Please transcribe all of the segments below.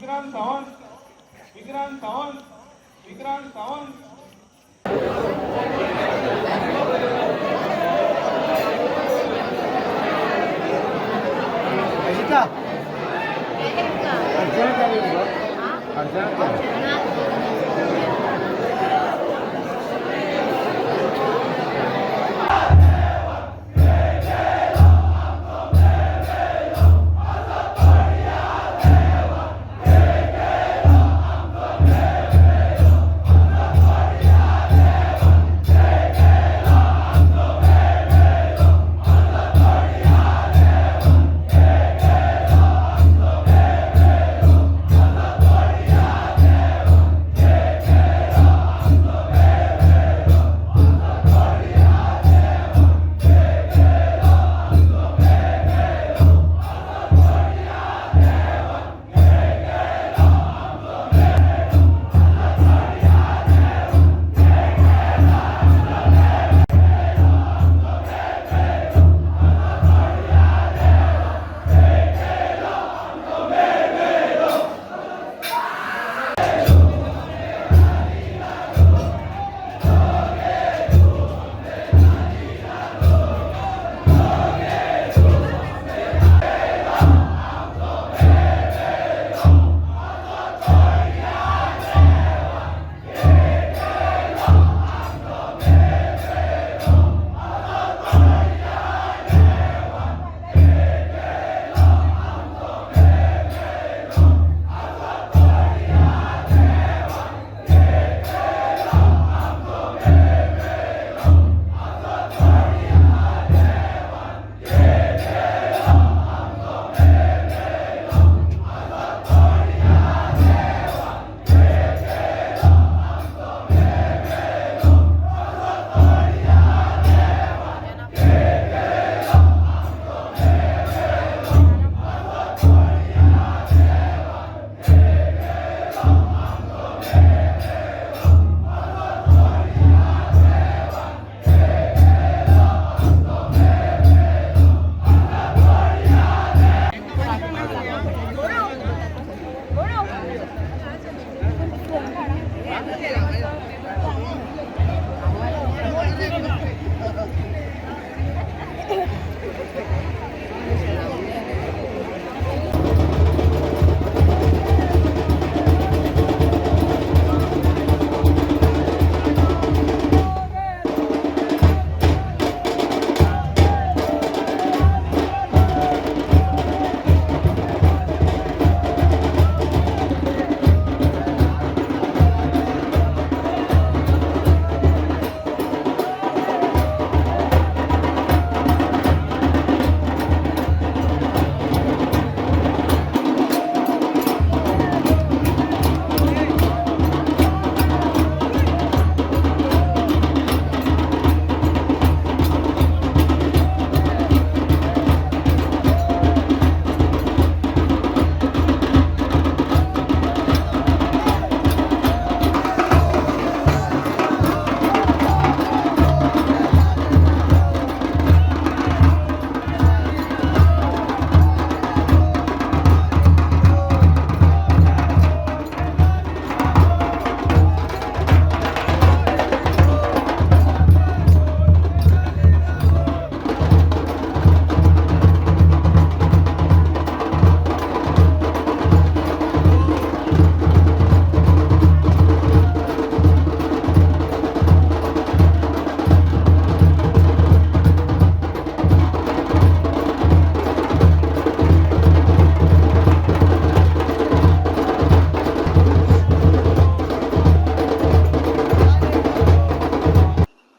विक्रांत सावंत, विक्रांत सावंत, विक्रांत सावंत. अजिता अर्चना चालू अर्चना चालू.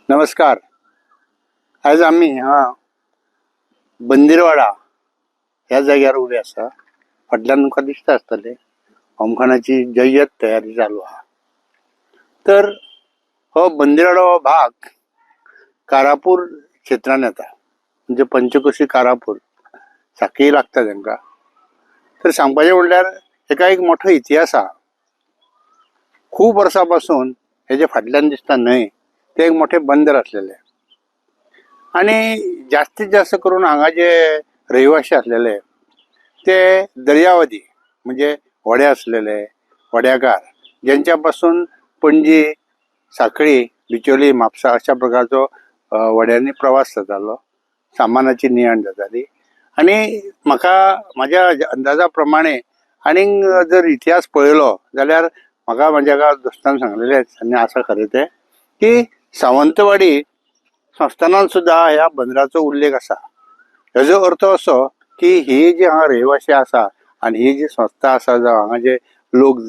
नमस्कार. आयज आमी हा बंदीरवाडा ह्या जाग्यार उबे आसा. फाटल्यान तुमकां दिसता आसतलें होमखणाची जय्यत तयारी चालू आहा. तर हो बंदीरवाडा हो भाग कारापूर क्षेत्रान येता, म्हणजे पंचकोशी कारापूर साकी लागता तांकां. तर सांगपाचें म्हणल्यार हेका एक मोठो इतिहास आहा. खूब वर्सां पासून हेजे फाटल्यान दिसता न्हंय, ते एक मोठे बंदर आसलेले आणि जास्तीत जास्त करून हांगा जे रहिवासी आसलेले ते दर्यावादी, म्हणजे व्हडे आसलेले व्हड्याकार ज्यांच्या पासून पणजी, सांखळी, बिचोली, म्हापसा अशा प्रकारचो व्हड्यांनी प्रवास जातालो, सामानाची ने आण जाताली. आनी म्हाका म्हाज्या अंदाजा प्रमाणे आनीक जर इतिहास पळयलो जाल्यार म्हाका म्हाज्या एका दोस्तान सांगलेलेंच आनी आसा खरें तें की सावंतवाडी संस्थानान सुद्दां ह्या बंदराचो उल्लेख आसा. हेजो अर्थ असो की ही जी हांगा रहिवासी आसा आनी ही जी संस्था आसा जावं हांगा जे लोक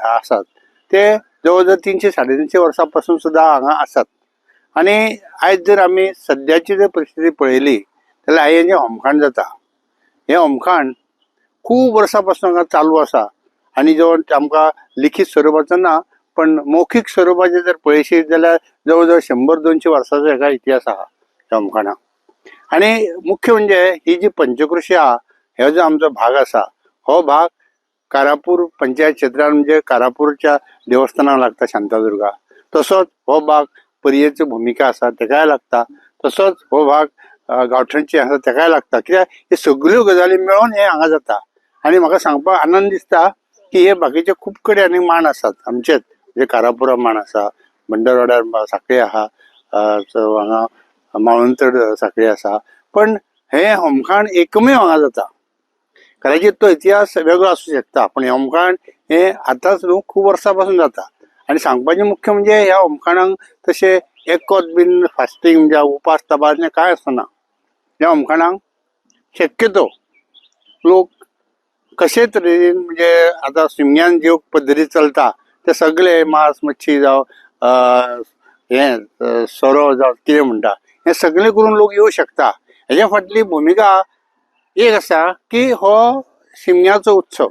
आसात ते जवळ जवळ 300 350 वर्सां पासून सुद्दां हांगा आसात. आनी आयज जर आमी सद्याची जर परिस्थिती पळयली जाल्यार आयज हें होमखाण जाता, हें होमखाण खूब वर्सां पासून हांगा चालू आसा. आनी जो आमकां लिखीत स्वरुपाचो ना पण मौखीक स्वरुपाचें जर पळयशीत जाल्यार जवळ जवळ 100-200 वर्सांचो हेका इतिहास आहा ह्या होमखाणाक. आनी मुख्य म्हणजे ही जी पंचकृशी आहा हो जो आमचो भाग आसा हो भाग कारापूर पंचायत क्षेत्रान म्हणजे कारापूरच्या देवस्थानाक लागता शांतादुर्गा, तसोच हो भाग पर्येची भुमिका आसा तेकाय लागता, तसोच हो भाग गांवठणची आसा तेकाय लागता. कित्याक हे सगल्यो गजाली मेळोन हे हांगा जाता. आनी म्हाका सांगपाक आनंद दिसता की हे बाकीचे खूब कडेन आनी मांड आसात आमचेच, म्हणजे कारापुरा मांड आसा, बंदरवाड्यार सांखळी आहा, हांगा मावळंतड सांखळी आसा, पण हे होमखाण एकमेव हांगा जाता. कदाचित तो इतिहास वेगळो आसूं शकता पण हे होमखाण हे आतांच न्हू खूब वर्सां पासून जाता. आनी सांगपाचें मुख्य म्हणजे ह्या होमखाणाक तशें एकत बीन फास्टींग म्हणजे उपास तपास कांय आसना. ह्या होमखाणाक शक्यतो लोक कशे तरेन म्हणजे आतां शिमग्यान ज्यो पद्दती चलता ते सगळे मांस मच्छी जावं हें सोरो जावं कितें म्हणटा हें सगळें करून लोक येवं शकता. हेज्या फाटली भुमिका एक आसा की हो शिमग्याचो उत्सव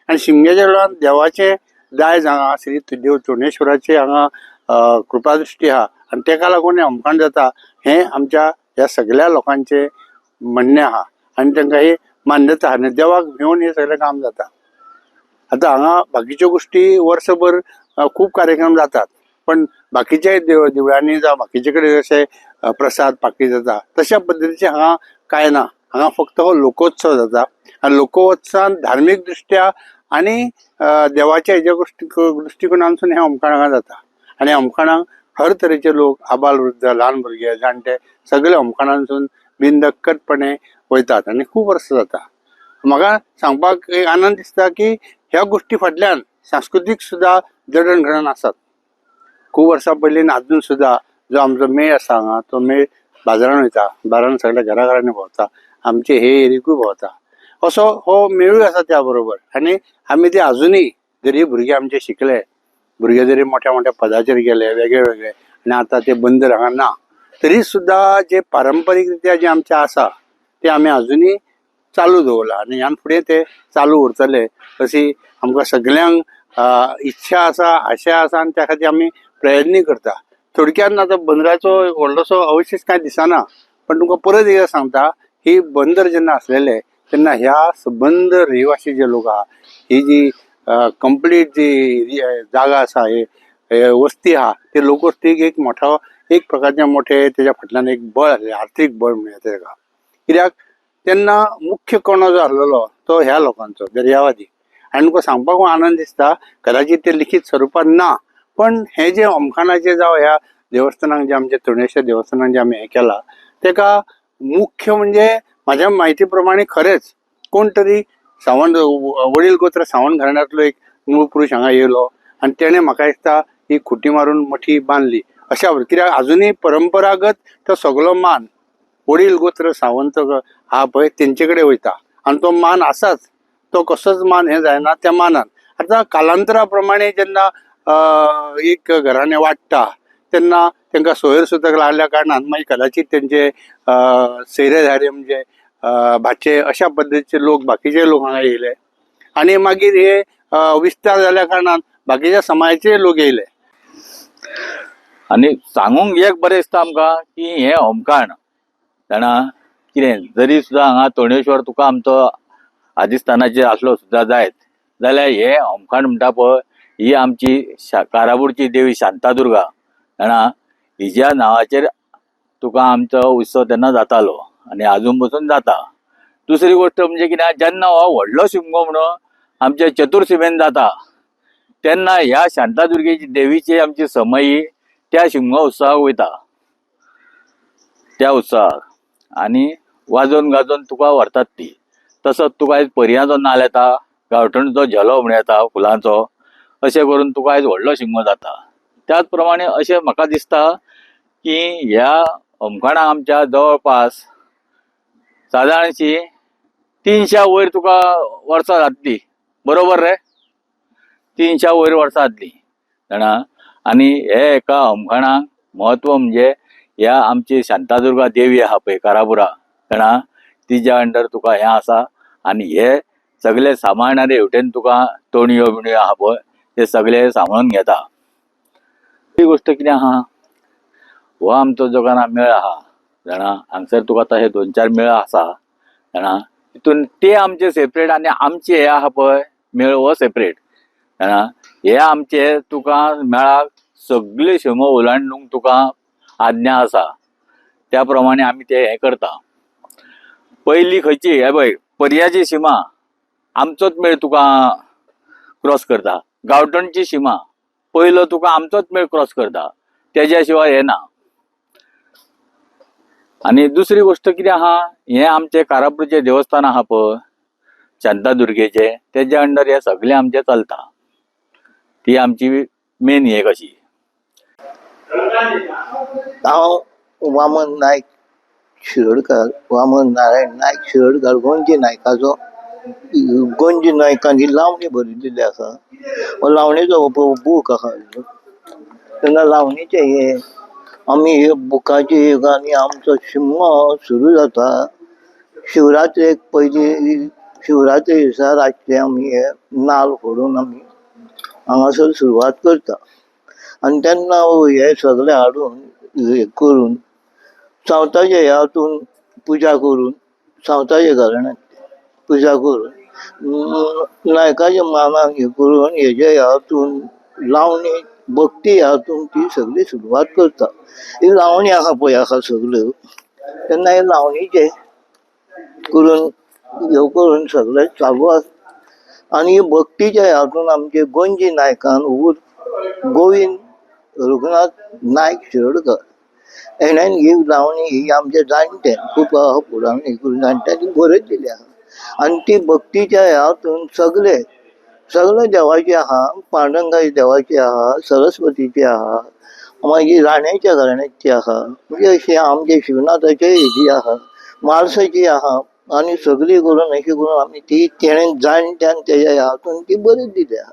आनी शिमग्याच्या वेळार देवाचें दायज हांगा श्री देव चोणेश्वराची हांगा कृपादृश्टी आहा आनी तेका लागून हें होमखाण जाता हें आमच्या ह्या सगळ्या लोकांचें म्हणणें आहा आनी तांकां ही मान्यता आहा आनी देवाक घेवन हें सगळें काम जाता. आतां हांगा बाकीच्यो गोश्टी वर्सभर खूब कार्यक्रम जातात पण बाकीच्या देवळांनी जावं बाकीचे कडेन अशे प्रसाद पाकी जाता तशा पद्दतीचे हांगा कांय ना. हांगा फक्त हो लोकोत्सव जाता आनी लोकोत्सवान धार्मीक दृश्ट्या आनी देवाच्या हेज्या दृश्टिकोनांतसून हें होमखाण हांगा जाता. आनी होमखाणाक हर तरेचे लोक, आबाल वृद्ध, ल्हान भुरगे, जाणटे सगळे होमखाणांतसून बिनधक्कटपणे वयतात आनी खूब वर्सां जाता. म्हाका सांगपाक एक आनंद दिसता की ह्या गोश्टी फाटल्यान सांस्कृतीक सुद्दां जडणघडण आसात. खूब वर्सां पयलीं आजून सुद्दां जो आमचो मेळ आसा हांगा तो मेळ बाजारान वयता, बाजारान सगळ्या घराघरांनी भोंवता, आमचे हे एरिकूय भोंवता, असो हो मेळूय आसा त्या बरोबर. आनी आमी ते आजुनूय जरी भुरगे आमचे शिकले, भुरगे जरी मोठ्या मोठ्या पदाचेर गेले वेगळे वेगळे आनी आतां ते बंदर हांगा ना तरी सुद्दां जे पारंपारीक रित्या जे आमचे आसा ते आमी आजुनूय चालू दवरला आनी ह्यान फुडें ते चालू उरतले अशी आमकां सगल्यांक इच्छा आसा, आशा आसा आनी त्या खातीर आमी प्रयत्नूय करता. थोडक्यान आतां बंदराचो व्हडलोसो अवशेश कांय दिसना पण तुमकां परत एकदां सांगता ही बंदर जेन्ना आसलेले तेन्ना ह्या सबंद रहिवासी जे लोक आहा ही जी कंप्लीट जी जागा आसा हे वस्ती आहा ते लोकवस्तीक एक मोठो एक प्रकारचे मोठे तेज्या फाटल्यान एक बळ आसलें, आर्थीक बळ म्हणया तेका. कित्याक तेन्ना मुख्य कोणो जो आसलेलो तो ह्या लोकांचो दर्यावादी. आनी तुमकां सांगपाक आनंद दिसता कदाचित ते लिखीत स्वरुपान ना पण हे जे होमखाणाचे जावं ह्या देवस्थानाक जे आमचे तृणेश्वर देवस्थानाक जे आमी हें केलां तेका मुख्य म्हणजे म्हाज्या म्हायती प्रमाणे खरेंच कोण तरी सावंत वडील गोत्र सावंत घराण्यांतलो एक मूळ पुरूश हांगा येयलो आनी तेणें म्हाका दिसता ही खुटी मारून मठी बांदली अशा कित्याक आजुनूय परंपरागत तो सगलो मान वडील गोत्र सावंत आहा पळय तेंचे कडेन वयता आनी तो मान आसाच, तो कसोच मान हें जायना त्या मानान. आतां कालांतरा प्रमाणे जेन्ना एक घराणें वाडटा तेन्ना तांकां सोयर सुद्दां लागल्या कारणान मागीर कदाचीत तेंचे सयरे धायरे म्हणजे भाचे अशा पद्दतीचे लोक बाकीचे लोक हांगा येयले आनी मागीर हे विस्तार जाल्या कारणान बाकीच्या समाजाचे लोक येयले. आनी सांगूंक एक बरें दिसता आमकां की हें होमखाण जाणा कितें जरी सुद्दां हांगा तोणेश्वर तुका आमचो आदिस्थानाचेर आसलो सुद्दां जायत जाल्यार हें होमखाण म्हणटा पळय ही आमची कारापूरची देवी शांतादुर्गा जाणा हिज्या नांवाचेर तुका आमचो उत्सव तेन्ना जातालो आनी आजून पसून जाता. दुसरी गोश्ट म्हणजे कितें, जेन्ना हो व्हडलो शिमगो म्हणून आमच्या चतुर्सिमेन जाता तेन्ना ह्या शांतादुर्गेची देवीची आमची समयी त्या शिमगो उत्सवाक वयता, त्या उत्सवाक आनी वाजोवन गाजोवन तुका व्हरतात ती. तसोच तुका आयज परयांचो नाल येता, गांवठणचो झेलो म्हण येता फुलांचो, अशें करून तुका आयज व्हडलो शिगमो जाता. त्याच प्रमाणे अशें म्हाका दिसता की ह्या होमखणाक आमच्या जवळपास सादारणशी 300 वयर तुका वर्सां जातली, बरोबर रे? 300 वयर वर्सां जातली जाणा. आनी हे एका होमखणाक म्हत्व म्हणजे ह्या आमची शांतादुर्गा देवी आहा पळय कारापुरा जाणा, तिज्या अंडर तुका हें आसा. आनी हे सगळे सांबाळणारे हेवटेन तुका तोणयो बिणयो आहा पळय ते सगळे सांबाळून घेता. दुसरी गोश्ट कितें आहा, हो आमचो जो काय मेळ आहा जाणा, हांगसर तुका आतां हे 2-4 मेळ आसा जाणा, तितून ते आमचे सेपरेट आनी आमचे हे आहा पळय मेळ हो सेपरेट जाणा. हे आमचे तुका मेळाक सगळे शिमो ओलांडूंक तुका आज्ञा आसा, त्या प्रमाणे आमी ते हें करता. पयली खंयची हे पळय पर्याची शिमा आमचोच मेळ तुका क्रॉस करता, गांवठणची शिमा पयलो तुका आमचोच मेळ क्रॉस करता, तेज्या शिवाय हे ना. आनी दुसरी गोश्ट कितें आहा, हें आमचें कारापूरचें देवस्थान आहा पळय शांतादुर्गेचें, तेज्या अंडर हें सगळें आमचें चलता, ती आमची मेन हे कशी. हांव वामन नायक शिरोडकर, वामन नारायण नायक शिरोडकर, गोंजी नायकाचो. गोंजी नायकान ही लावणी बरयलेली आसा. हो लावणेचो बूक आसा. तेन्ना लावणीचे हे आमी हे बुकाची आनी आमचो शिगमो सुरू जाता शिवरात्रेक. पयली शिवरात्रे दिसा रातचे आमी हे नाल फोडून आमी हांगासर सुरवात करता. आनी तेन्ना हे सगळे हाडून हे करून सावताच्या ह्या हातून पुजा करून, सावताच्या घराण्यांत पुजा करून नायकाच्या मानान हे करून हेजे ह्या हातून लावणी भक्ती ह्या हातून ती सगळी सुरवात करता. ही लावणी आहा पळय आहा सगळ्यो, तेन्ना हे लावणीचे करून ह्यो करून सगळें चालू आसा. आनी भक्तीच्या ह्या हातून आमचे गोंजी नायकान उर गोविंद रघुनाथ नायक शिरोडकर हेणेन ही लावणी ही आमचे जाणटे खूब फुडांनी करून जाणट्यांनी बरयलेली आहा. आनी ती भक्तीच्या ह्या हातून सगळे सगळे देवाची आहा, पांडुरंगाची देवाची आहा, सरस्वतीची आहा, मागीर राण्याच्या घराण्याची आहा, म्हणजे अशी आमचे शिवनाथाचे हेजी आहा, म्हाळसाची आहा. आनी सगळी करून अशी करून आमी ती तेणेन जाणट्यान तेज्या ह्या हातून ती बरी दिली आहा.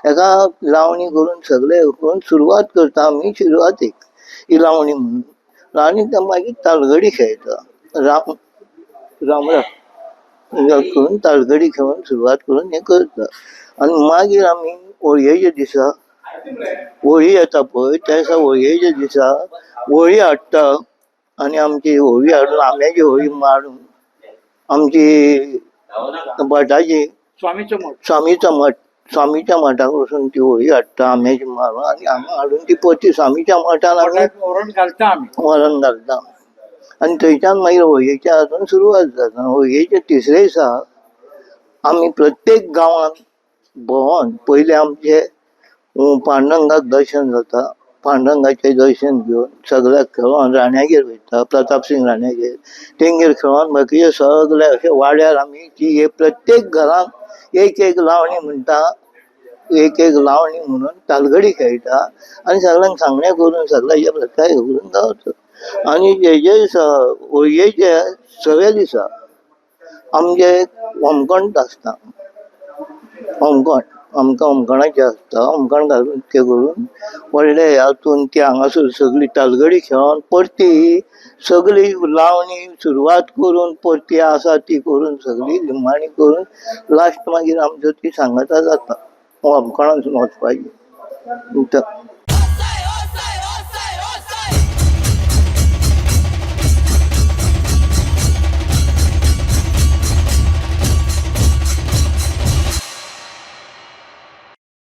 हेका लावणी करून सगळे करून सुरवात करता आमी सुरवातेक ही लावणी म्हणून. आनी ते मागीर तालगडी खेळटा, राम राम करून तालगडी खेळून सुरवात करून हें करता. आनी मागीर आमी होळयेच्या दिसा होळी येता पळय त्या दिसा होळयेच्या दिसा होळी हाडटा. आनी आमची होळी हाडून आंब्याची होळी मारून आमची भटाची स्वामीचो मठ, स्वामीच्या मठाक वचून ती होळी हाडटा आंब्याची मारून. आनी हांगा हाडून ती परती स्वामीच्या मठान आमी व्हरून घालता. आनी थंयच्यान मागीर होळयेच्या हातून सुरवात जाता. होळयेच्या तिसरे दिसा आमी प्रत्येक गांवांत भोंवन पयलें आमचे पांडुरंगाक दर्शन जाता. पांडुरंगाचें दर्शन घेवन सगळ्याक खेळोन राण्यागेर वयता, प्रतापसिंग राण्यागेर, तेंगेर खेळोन बाकीचे सगळे अशे वाड्यार आमी ती प्रत्येक घरांत एक एक लावणी म्हणटा, एक एक लावणी म्हणून तालगडी खेळटा. आनी सगळ्यांक सांगणें करून सगळ्याचे प्रकार करून गावता. आनी हेजे दिसा होळयेच्या सव्या दिसा आमचे होमखंड आसता. होमखंड आमकां होमखणाचें आसता. होमखण घालून ते करून व्हडले हातून ती हांगासर सगळी तालगडी खेळोन परती सगळी लावणी सुरवात करून परती आसा ती करून सगळी निमाणी करून लास्ट मागीर आमचो ती सांगाता जाता होमखणान वचपाची.